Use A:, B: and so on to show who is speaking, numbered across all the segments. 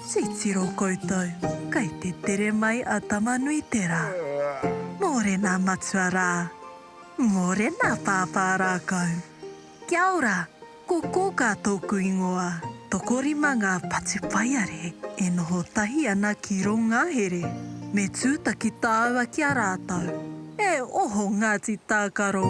A: Titiro koutou, kei te tere mai a Tamanuiterā. Mōrena matua rā. Mōrena pāpā rākau. Kia ora, ko Kōkā tōku ingoa. Tokorima ngā patupaiarehe e noho tahi ana ki rō ngahere. Me tūtaki tāua ki a rātou. E oho Ngāti Tākaro!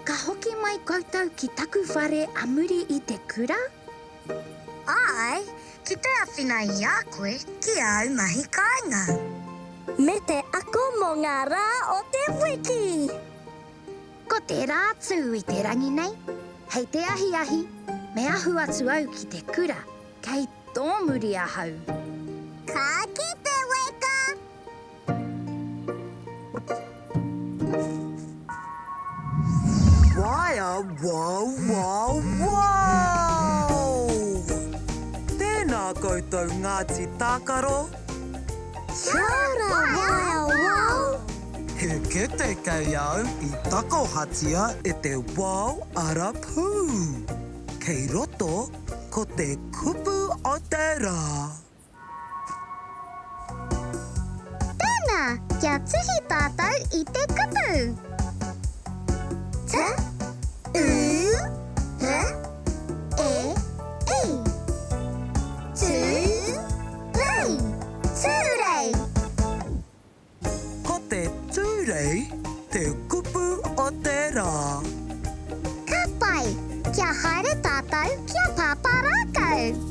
B: Ka hoki mai koutou ki taku whare a muri i te kura?
C: Āe, ki te awhina i a koe ki āu mahi kāinga.
D: Me te ako mō ngā rā o te wiki!
B: Ko te rā tū i te rangi nei, hei te ahiahi, me ahu atu au ki te kura, kei tōmuri ahau.
D: Ka kite, Weka!
A: Waea wow wow wow! Tēnā koutou Ngāti Tākaro!
D: Kia ora Waea wow!
A: He kete kei au i takohatia e te wao arapū. Kei roto ko te kupu o te rā.
D: Tēnā, kia tuhi tātou i te kupu. T, U, R, E, I. Tū, rei, tūrei.
A: Ko te tūrei te kupu o te rā.
D: Ka pai, kia haere tātou ki a Pāpā Rākau.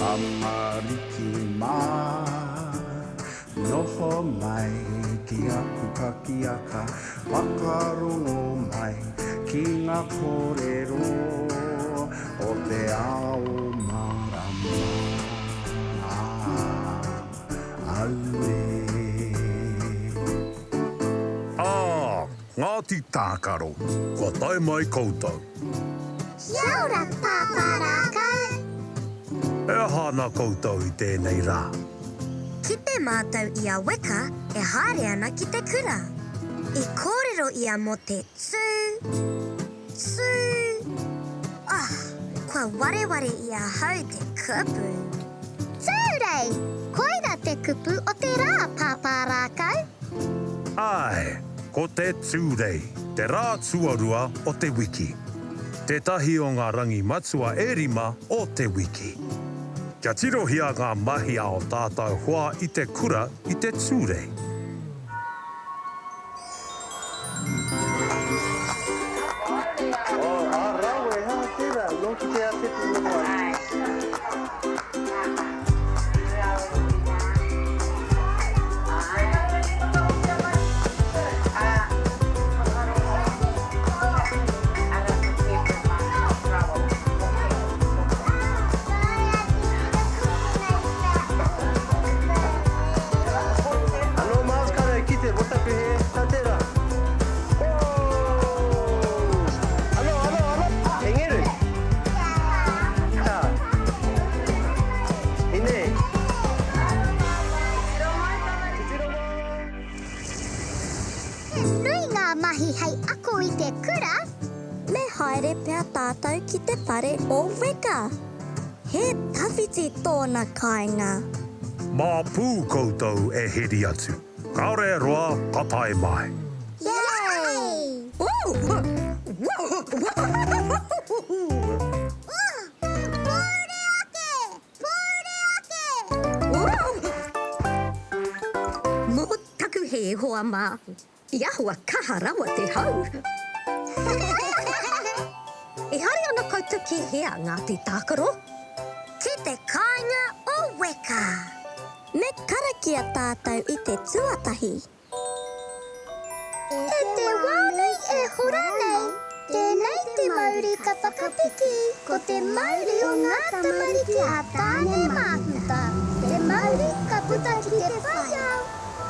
E: Tamariki mā, noho mai ki aku kakiaka, whakarongo mai ki ngā kōrero o te ao mārama. Auē.
F: Ā, Ngāti Tākaro, kua tae mai koutou.
D: Kia ora Pāpā Rākau!
F: E aha ana koutou i tēnei rā?
C: Kite mātou i a Weka e haere ana ki te kura. I kōrero ia mō te tū, tū, oh, kua wareware i ahau te kupu.
D: Tūrei! Koira te kupu o te rā, Pāpā Rākau!
F: Āe, ko te Tūrei, te rā tuarua o te wiki. Tētahi o ngā rangi matua e rima o te wiki. Kia tirohia ngā mahi a o tātou hoa i te kura i te Tūrei.
D: i te kura,
C: Me haere pea tātou ki te whare o Weka. He tawhiti tōna kāinga.
F: Mā pū koutou e heri atu. Kāore e roa ka tae mai.
D: Yay! Pōuri ake! Pōuri ake!
G: Mō taku hē, hoa mā. I ahua kaha rawa te hau. E haere ana koutou ki hea, Ngāti Tākaro?
C: Ki te kāinga o Weka. Me karakia tātou i te tuatahi.
D: E te wā nei e hora nei, tēnei te mauri ka whakapiki, ko te mauri o ngā tamariki a Tāne Māhuta, te mauri ka puta ki te whai ao.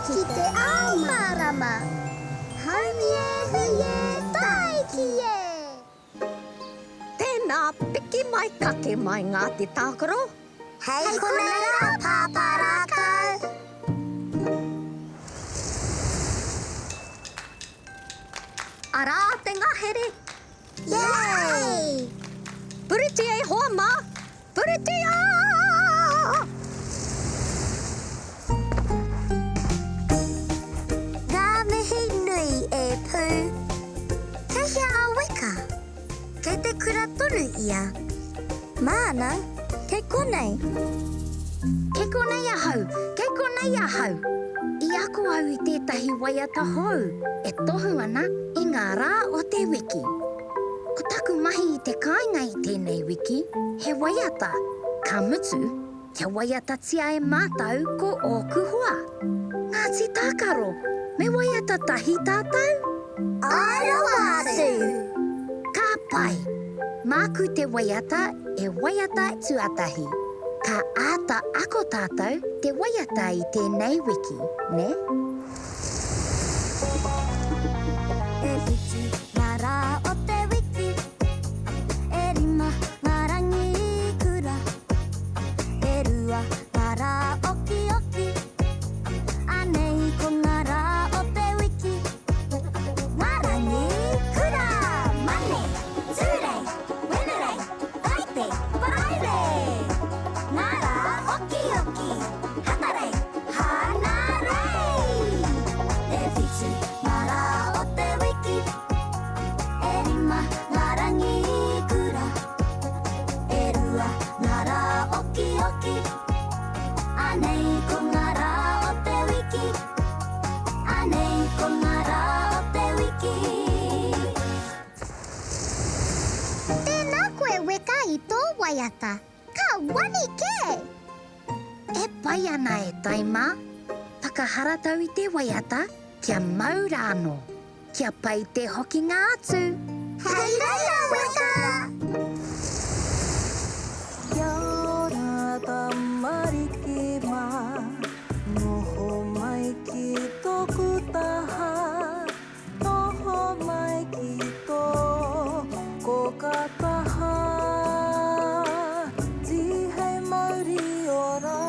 D: Ki te ao mārama. Haumi e hui e, tāiki e!
G: Tēnā, piki mai, kake mai ngā te tākaro.
D: Hei konei rā, Pāpā Rākau.
G: Arā te ngahere.
D: Yay!
G: Puritia e hoa mā! Puritia!
C: Ngā mihi nui e Pū. Kei hea a Weka? Kei te kura tonu ia. Māna, kei konei.
B: Kei konei ahau, kei konei ahau. I ako au i tētahi waiata hou e tohu ana i ngā rā o te wiki. Ko taku mahi i te kāinga i tēnei wiki, he waiata, ka mutu, kia waiatatia e mātou ko ōku hoa. Ngāti Tākaro, me waiata tahi tātou?
D: Āe rawa atu!
B: Ka pai! Māku te waiata e waiata tuatahi. Ka āta ako tātou te waiata i tēnei wiki, nē?
C: E whitu ngā rā o te wiki, e rima ngā rangi kura, e rua ngā rā okioki, anei ko ngā rā o te wiki. Ngā rangi kura! Mane, Tūrei, Wenerei, Taite, Paraire! Ngā rā okioki, Hatarei, Hānarei! E whitu ngā rā o te wiki, e rima ngā rangi kura, e rua ngā rā okioki, anei ko ngā rā o te wiki, anei ko ngā rā o te wiki.
D: Tēnā koe Weka i tō waiata. Ka wani kē!
B: E pai ana e tai mā. Whakaharatau i te waiata kia mau rānō. Kia pai te hokinga atu!
D: Hei reira Weka!
A: Kia ora tamariki mā, noho mai ki tōku taha. Noho mai ki tō kōka taha, Tihei mauri ora.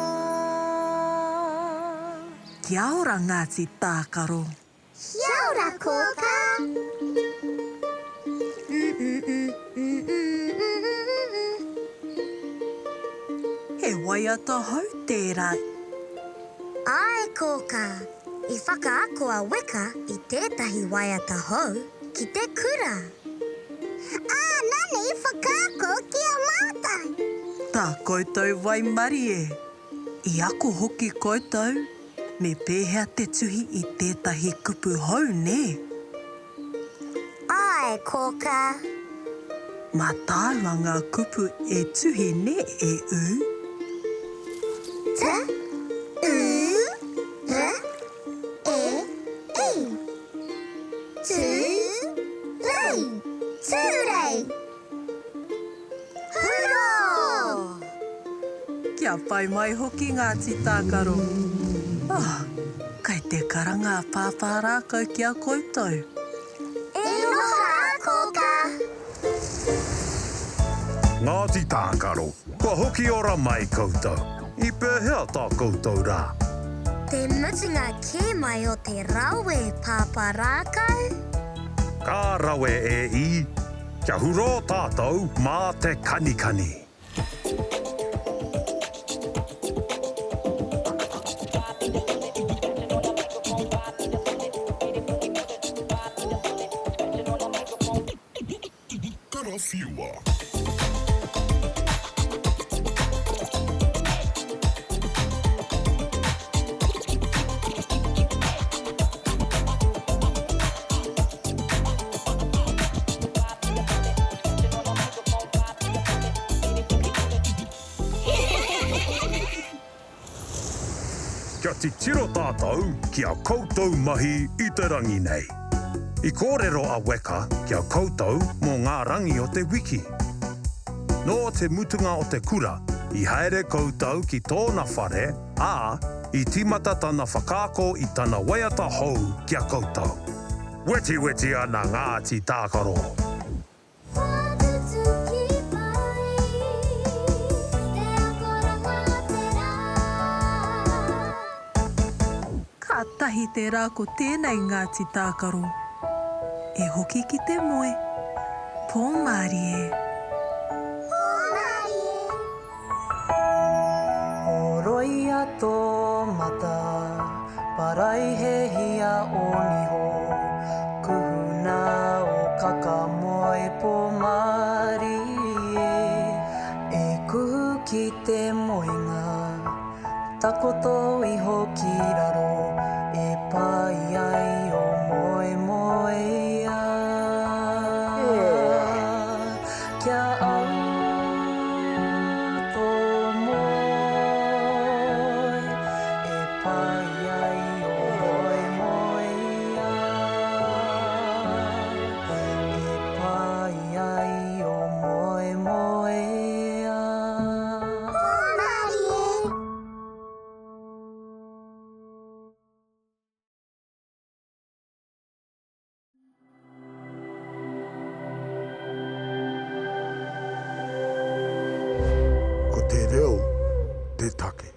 A: Kia ora Ngāti Tākaro.
D: Kia ora kōkā.
A: He waiata hou tērā.
C: Āe kōkā. I whakaako a Weka i tētahi waiata hou ki te kura.
D: Ā, nani i whakaako ki a mātou.
A: Tā koutou waimarie. I ako hoki koutou me pēhea te tuhi i tētahi kupu hou, nē?
C: Āe, kōkā.
A: Mā tāua ngā kupu e tuhi nē e ū?
D: T, U, R, E, I. Tū, rei, tūrei. Hurō!
A: Kia pai mai hoki Ngāti Tākaro. Oh, kei te karanga a Pāpā Rākau ki a koutou.
D: E noho rā, kōkā.
F: Ngāti Tākaro, kua hoki ora mai koutou. I pēhea tā koutou rā?
C: Te mutunga kē mai o te rawe, Pāpā Rākau.
F: Ka rawe e i! Kia hurō tātou mā te kanikani!
H: Karawhiua!
F: Kia titiro tātou ki a koutou mahi i te rangi nei. I kōrero a Weka ki a koutou mō ngā rangi o te wiki. Nō te mutunga o te kura, i haere koutou ki tōna whare, ā, i tīmata tana whakaako i tana waiata hou ki a koutou. Wetiweti ana Ngāti Tākaro!
D: Whakatutuki pai te akoranga a te rā.
A: Kātahi te rā ko tēnei Ngāti Tākaro. E hoki ki te moe. Pōmārie.
D: Pōmārie.
I: Horoia tō mata, paraihehia ō niho, kuhuna ō kaka moe pō mārie, e kuhu ki te moenga, takoto iho ki raro, e pai ai ō moemoeā. Kia au tō moe, e pai ai ō moemoeā. E pai ai ō moemoeā.
D: Hūmarie!
H: Ko te reo te take.